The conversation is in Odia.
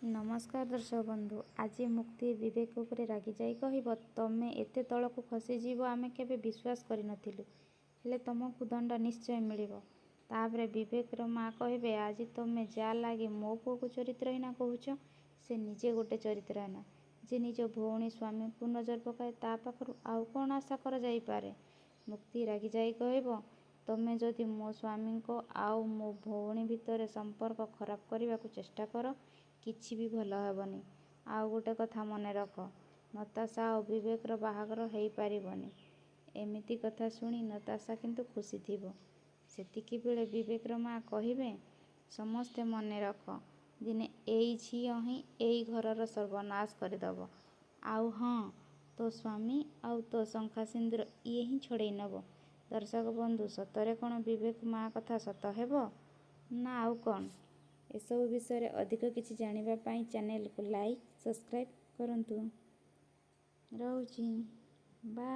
ନମସ୍କାର ଦର୍ଶକ ବନ୍ଧୁ, ଆଜି ମୁକ୍ତି ବିବେକ ଉପରେ ରାଗିଯାଇ କହିବ, ତମେ ଏତେ ତଳକୁ ଖସିଯିବ ଆମେ କେବେ ବିଶ୍ୱାସ କରିନଥିଲୁ, ହେଲେ ତମକୁ ଦଣ୍ଡ ନିଶ୍ଚୟ ମିଳିବ। ତାପରେ ବିବେକର ମା କହିବେ, ଆଜି ତମେ ଯା ଲାଗି ମୋ ପୁଅକୁ ଚରିତ୍ରହୀନ କହୁଛ, ସେ ନିଜେ ଗୋଟେ ଚରିତ୍ରହୀନ। ଯେ ନିଜ ଭଉଣୀ ସ୍ୱାମୀକୁ ନଜର ପକାଏ, ତା ପାଖରୁ ଆଉ କ'ଣ ଆଶା କରାଯାଇପାରେ? ମୁକ୍ତି ରାଗିଯାଇ କହିବ, ତମେ ଯଦି ମୋ ସ୍ୱାମୀଙ୍କ ଆଉ ମୋ ଭଉଣୀ ଭିତରେ ସମ୍ପର୍କ ଖରାପ କରିବାକୁ ଚେଷ୍ଟା କର, କିଛି ବି ଭଲ ହେବନି। ଆଉ ଗୋଟେ କଥା ମନେ ରଖ, ନତାଶା ଆଉ ବିବେକର ବାହାଘର ହେଇପାରିବନି। ଏମିତି କଥା ଶୁଣି ନତାଶା କିନ୍ତୁ ଖୁସି ଥିବ। ସେତିକିବେଳେ ବିବେକର ମା କହିବେ, ସମସ୍ତେ ମନେ ରଖ, ଦିନେ ଏଇ ଝିଅ ହିଁ ଏଇ ଘରର ସର୍ବନାଶ କରିଦେବ। ଆଉ ହଁ, ତୋ ସ୍ୱାମୀ ଆଉ ତୋ ଶଙ୍ଖା ସିନ୍ଦୁର ଇଏ ହିଁ ଛଡ଼େଇ ନେବ। ଦର୍ଶକ ବନ୍ଧୁ, ସତରେ କ'ଣ ବିବେକ ମା କଥା ସତ ହେବ ନା ଆଉ କ'ଣ? ଏସବୁ ବିଷୟରେ ଅଧିକ କିଛି ଜାଣିବା ପାଇଁ ଚ୍ୟାନେଲକୁ ଲାଇକ୍, ସବସ୍କ୍ରାଇବ୍ କରନ୍ତୁ। ରହୁଛି, ବାଏ।